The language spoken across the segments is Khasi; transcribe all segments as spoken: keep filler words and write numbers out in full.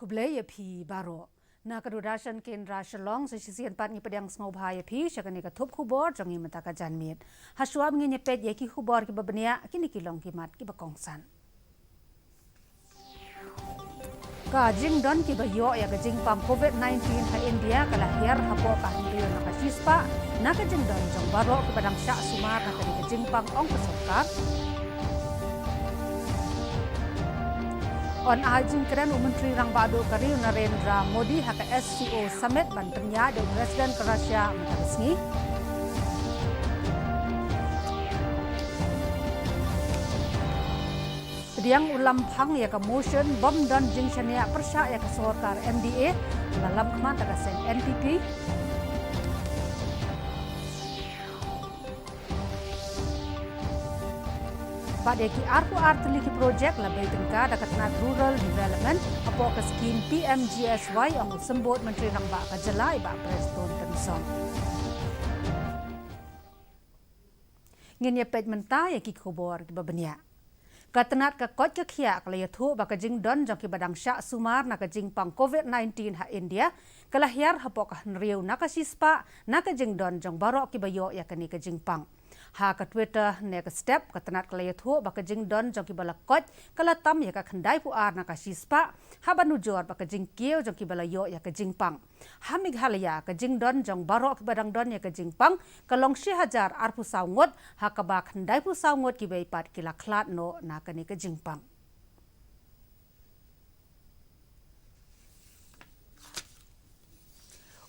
Khublei ïa phi baroh. Na ka Doordarshan Kendra Shillong, sa shisien pat ngi pdiang sngewbha ïa phi sha kane ka thup khubor jong ngi mynta ka janmiet. Hashwa ba ngin ïa peit ïa ki khubor kiba bniah, kine ki long ki mat kiba kongsan. Ka jingdon kiba ïoh ïa ka jingpang covid nineteen ha India ka la hiar hapoh ka hynriew na ka shispah na ka jingdon jong baroh kiba dang shah sumar na kane ka jingpang, ong ka sorkar. Yn ai jingkren u Myntri Rangbah Duh ka ri u Narendra Modi ha ka S C O Summit ban pynïaid da u President ka Russia mynta ka sngi. Pdiang u Lamphang ïa ka motion bym don jingshaniah pyrshah ïa ka sorkar M D A, la lam khmat da ka seng N P P. Bad ïa ki arphew ar tylli ki projek la bei tyngka da ka tnat Rural Development hapoh ka skim P M G S Y, ong u Symbud Myntri Rangbah ka jylla i Bah Prestone Tynsong. Ngin ïa peit mynta ïa ki khubor kiba bniah. Ka tnat ka koit ka khiah ka la ïathuh ba ka jingdon jong kiba dang shah sumar na ka jingpang covid nineteen ha India ka la hiar hapoh ka hynriew na ka shispah na ka jingdon jong baroh kiba ïoh ïa kane ka jingpang. Ha ka Twitter ne ka step, ka tnat ka la ïathuh ba ka jingdon jong kiba la koit ka la tam ïa ka khyndaiphew ar na ka shispah, haba nujor ba ka jingkiew jong kiba la ïoh ïa ka jingpang. Ha Meghalaya, ka jingdon jong baroh kiba dang don ïa ka jingpang ka long shi hajar arphew saw ngut, ha kaba khyndaiphew saw ngut kiwei pat ki la khlad noh na kane ka jingpang.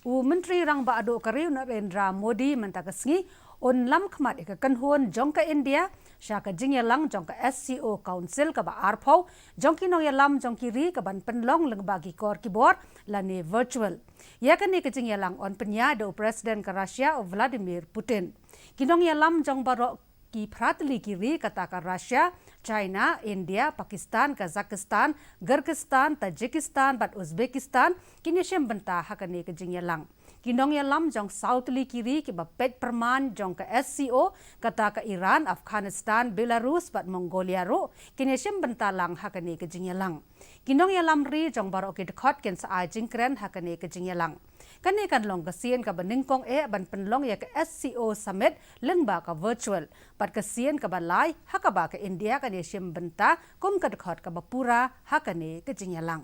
U Myntri Rangbah Duh ka ri u Narendra Modi mynta ka sngi un lam khmat ïa ka kynhun jong ka India sha ka jingïalang jong ka S C O Council kaba arphew jong ki nongïalam jong ki ri kaban pynlong lyngba ki kor ki bor lane virtual. Ïa kane ka jingïalang yn pynïaid da u President ka Russia u Vladimir Putin. Ki nongïalam jong baroh ki phra tylli ki ri, kata ka Russia, China, India, Pakistan, Kazakhstan, Kyrgyzstan, Tajikistan bad Uzbekistan, kin ïashim bynta ha kane ka jingïalang. Ki nongïalam jong saw tylli ki ri kiba peit pyrman jong ka S C O, kata ka Iran, Afghanistan, Belarus bad Mongolia ruh kin ïashim bynta lang ha kane ka jingïalang. Ki nongïalam ri jong baroh ki dkhot kin sa ai jingkren ha kane ka jingïalang. Kane kan long ka sien kaba nyngkong eh ban pynlong ïa ka S C O Summit lyngba ka virtual, bad ka sien kaba lai ha kaba ka India kan ïashim bynta kum ka dkhot kaba pura ha kane ka jingïalang.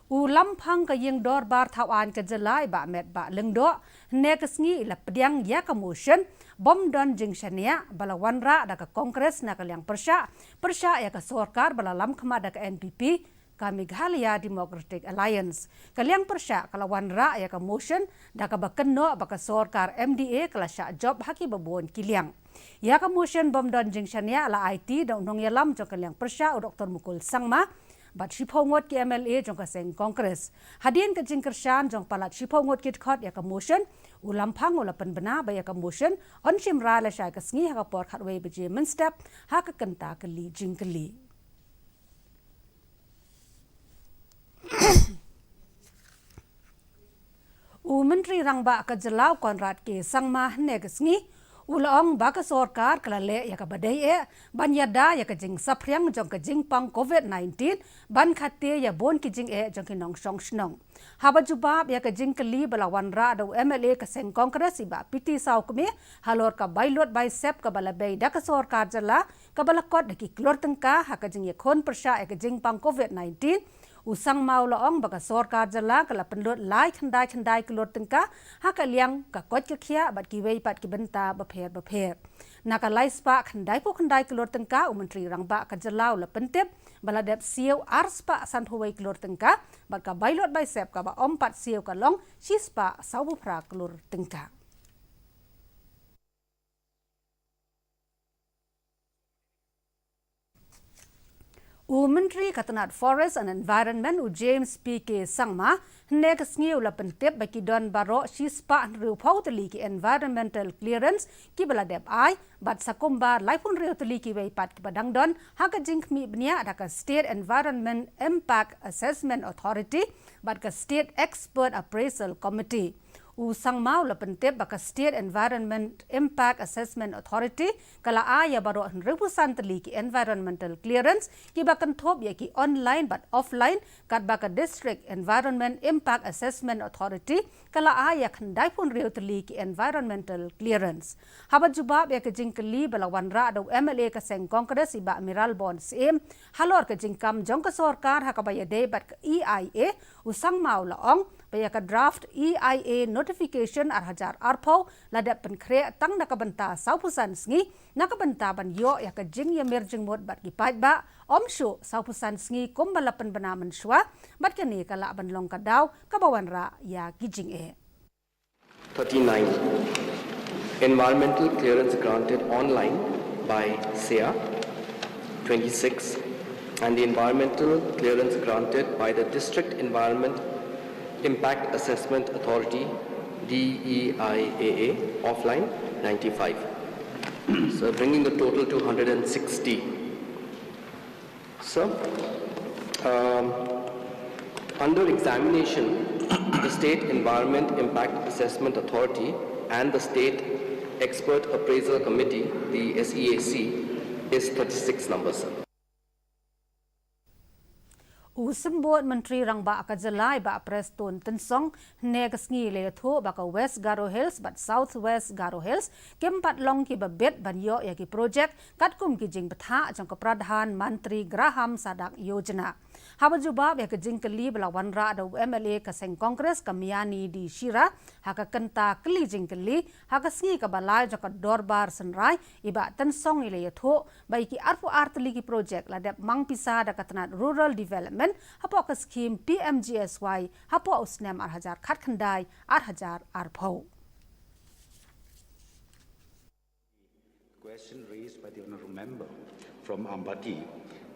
U Lamphang ka Ïing Dorbar Thawaiñ ka jylla i Bah Metbah Lyngdoh, hynne ka sngi i la pdiang ïa ka motion bym don jingshaniah ba la wanrah da ka Congress na ka liang pyrshah, pyrshah ïa ka sorkar ba la lam khmat da ka N P P, ka Meghalaya Democratic Alliance. Ka liang pyrshah ka la wanrah ïa ka motion da kaba kynnoh ba ka sorkar M D A ka la shah jop ha kiba bun ki liang. Ïa ka motion bym don jingshaniah la aiti da u nongïalam jong ka liang pyrshah u Doktor Mukul Sangma bad shiphew ngut ki M L A jong ka seng Congress. Hadien ka jingkyrshan jong palat shiphew ngut ki dkhot ïa ka motion, u Lamphang u la pynbna ba ïa ka motion yn shim rai lashai ka sngi ha ka por khatwei baje mynstep ha ka kynta kylli jingkylli. U Myntri Rangbah ka jylla u Conrad K Sangma hynne ka sngi u la ong ba ka sorkar ka la leh ïa kaba dei eh ban ïada ïa ka jingsaphriang jong ka jingpang covid nineteen ban khate ïa bun ki jingeh jong ki nongshong shnong. Haba jubab ïa ka jingkylli ba la wanrah da u M L A ka seng Congress i Bah P T Sawkmie halor ka bai lut bai sep kaba la bei da ka sorkar jylla kaba la kot da ki klur tyngka ha ka jingïakhun pyrshah ïa ka jingpang covid nineteen, u Sangma u la ong ba ka sorkar jylla ka la pynlut lai khyndai khyndai klur tyngka ha ka liang ka koit ka khiah bad kiwei pat ki bynta bapher bapher. Na ka lai spah khyndaiphew khyndai klur tyngka, u Myntri Rangbah ka jylla u la pyntip ba la dep siew ar spah sanphew wei klur tyngka, bad ka bai lut bai sep kaba ym pat siew ka long shi spah sawphew phra klur tyngka. U Myntri ka tnat Forest and Environment u James P K Sangma hynne ka sngi u la pyntip ba ki don baroh shi spah hynriewphew tylli ki environmental clearance kiba la dep ai, bad sa kumba laiphew hynriew tylli kiwei pat kiba dang don ha ka jingkhmih bniah da ka State Environment Impact Assessment Authority bad ka State Expert Appraisal Committee. U Sangma u la pyntip ba ka State Environment Impact Assessment Authority ka la ai ïa baroh hynriewphew san tylli ki environmental clearance kiba kynthup ïa ki online bad offline, katba ka District Environment Impact Assessment Authority ka la ai ïa khyndaiphew hynriew tylli ki environmental clearance. Haba jubab ïa ka jingkylli ba la wanrah da u M L A ka seng Congress i Bah Mayralborn Syiem halor ka jingkam jong ka sorkar ha kaba ïadei bad ka E I A, u Sangma u la ong ba ïa ka draft E I A notification ar hajar arphew la dep pynkhreh tang na ka bynta sawphew san sngi, na ka bynta ban ïoh ïa ka jingïamir jingmut bad ki paidbah, ym shuh sawphew san sngi kumba la pynbna mynshuwa, bad kane ka lah ban long ka daw kaba wanrah ïa ki jingeh. Thirty-nine. Environmental clearance granted online by SEA, twenty-six, and the environmental clearance granted by the District Environment Impact Assessment Authority, D E I A A, offline, ninety-five. So bringing the total to hundred and sixty. Sir, um, under examination, the State Environment Impact Assessment Authority and the State Expert Appraisal Committee, the S E A C, is thirty-six number, sir. U Symbud Myntri Rangbah ka Jylla i Bah Prestone Tynsong, hynne ka sngi la ïathuh ba ka West Garo Hills bad South West Garo Hills kim pat long kiba bit ban ïoh ïa ki projek katkum ki jingbthah jong ka Pradhan Mantri Gram Sadak Yojana. Haba jubab ïa ka jingkylli ba la wanrah da u M L A ka seng Congress ka Miani D Shira ha ka kynta kylli jingkylli ha ka sngi kaba lai jong ka Dorbar Synrai, i Bah Tynsong i la ïathuh ba ïa ki arphew ar tylli ki projek la dep mang pisa da ka tnat Rural Development hapoh ka skhim P M G S Y hapoh u snem ar hajar khatkhyndai ar hajar arphew. Question raised by the honourable member from Ampati.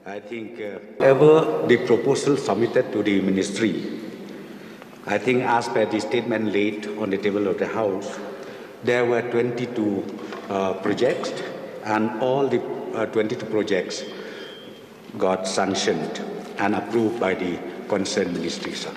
I think uh, ever the proposal submitted to the ministry, I think as per the statement laid on the table of the House, there were twenty-two uh, projects, and all the uh, twenty-two projects got sanctioned and approved by the concerned ministry, sir.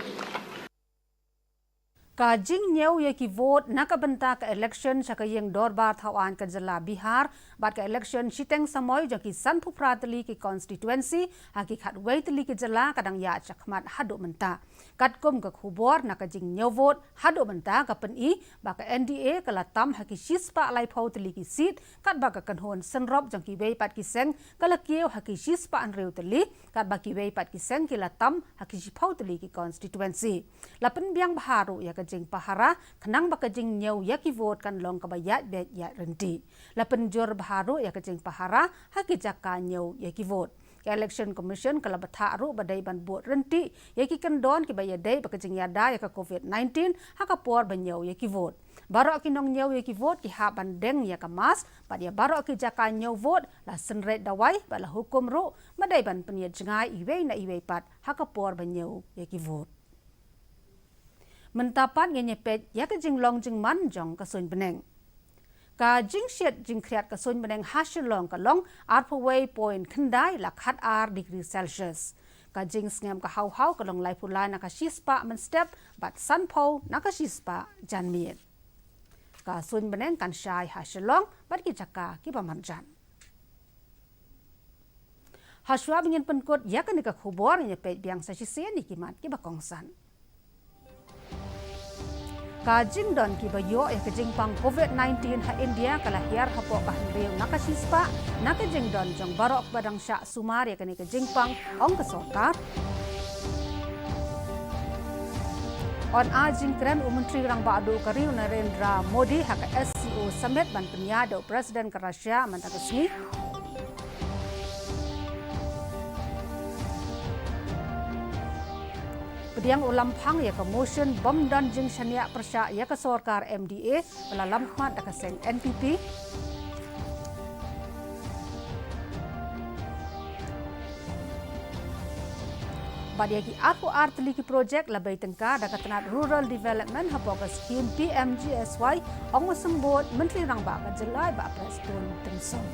Ka jingñiew ïa ki vote na ka bynta ka election sha ka ïing dorbar thaw aiñ ka jylla Bihar bad ka election shiteng samoi jong ki sanphew phra tylli ki constituency ha ki khatwei tylli ki jylla ka dang ïaid shakhmat haduh mynta. Katkum ka khubor na ka jingñiew vote haduh mynta ka pyni ba ka N D A ka la tam ha ki shispah laiphew tylli ki seat, katba ka kynhun synrop jong kiwei pat ki seng ka la kiew ha ki shispah hynriew tylli, katba kiwei pat ki seng ki la tam ha ki shiphew tylli ki constituency. La pynbiang bha ruh ïa ka jingpahara khnang ba ka jingñiew ïa ki vote kan long kaba ïaid beit ïaid ryntih. La pynjur bha ruh ïa ka jingpahara ha ki jaka ñiew ïa ki vote. Ka Election Commission ka la bthah ruh ba dei ban bud ryntih ïa ki kyndon kiba ïadei bad ka jingïada ïa ka Covid nineteen ha ka por ba ñiew ïa ki vote. Baroh ki nongñiew ïa ki vote ki hap ban deng ïa ka mask bad ïa baroh ki jaka ñiew vote la synreit dawai bad la hukum ruh ba dei ban pynïaid jngai iwei na iwei pat ha ka por ba ñiew ïa ki vote. Mynta pat ngin ïa peit ïa ka jinglong jingman jong ka suiñ bneng. Ka jingshit jingkhriat ka suiñ bneng ha Shillong ka long arphew wei point khyndai la khat ar degree Celsius. Ka jingsngem ka hawhaw ka long laiphew lai na ka shispah mynstep bad sanphew na ka shispah janmiet. Ka suiñ bneng kan shai ha Shillong bad ki jaka kiba marjan. Hashwa ba ngin pynkut ïa kane ka khubor, ngin ïa peit biang sa shisien ïa ki mat kiba kongsan. Ka jingdon kiba ïoh ïa ka jingpang Covid nineteen ha India ka la hiar hapoh ka hynriew na ka shispah na ka jingdon jong baroh kiba dang shah sumar ïa kane ka jingpang, ong ka sorkar. Yn ai jingkren u Myntri Rangbah Duh ka ri u Narendra Modi ha ka S C O Summit ban pynïaid da u President ka Russia mynta ka sngi. Pdiang u Lamphang ïa ka motion bym don jingshaniah pyrshah ïa ka sorkar M D A ba la lamkhmat da ka seng N P P. Bad ïa ki arphew ar tylli ki projek la bei tyngka da ka tnat Rural Development hapoh ka skhim P M G S Y, ong u Symbud Myntri Rangbah ka jylla i Bah Prestone Tynsong.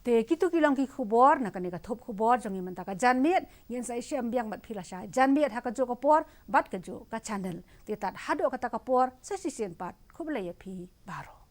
Te kito ki long ki khubor na kane ka thup khubor jong ngi mynta ka janmiet. Ngin sa ïashem biang bad phi lashai janmiet ha kajuh ka por bad kajuh ka channel. Te tad haduh kata ka por, sa shisien pat, khublei ïa phi baroh.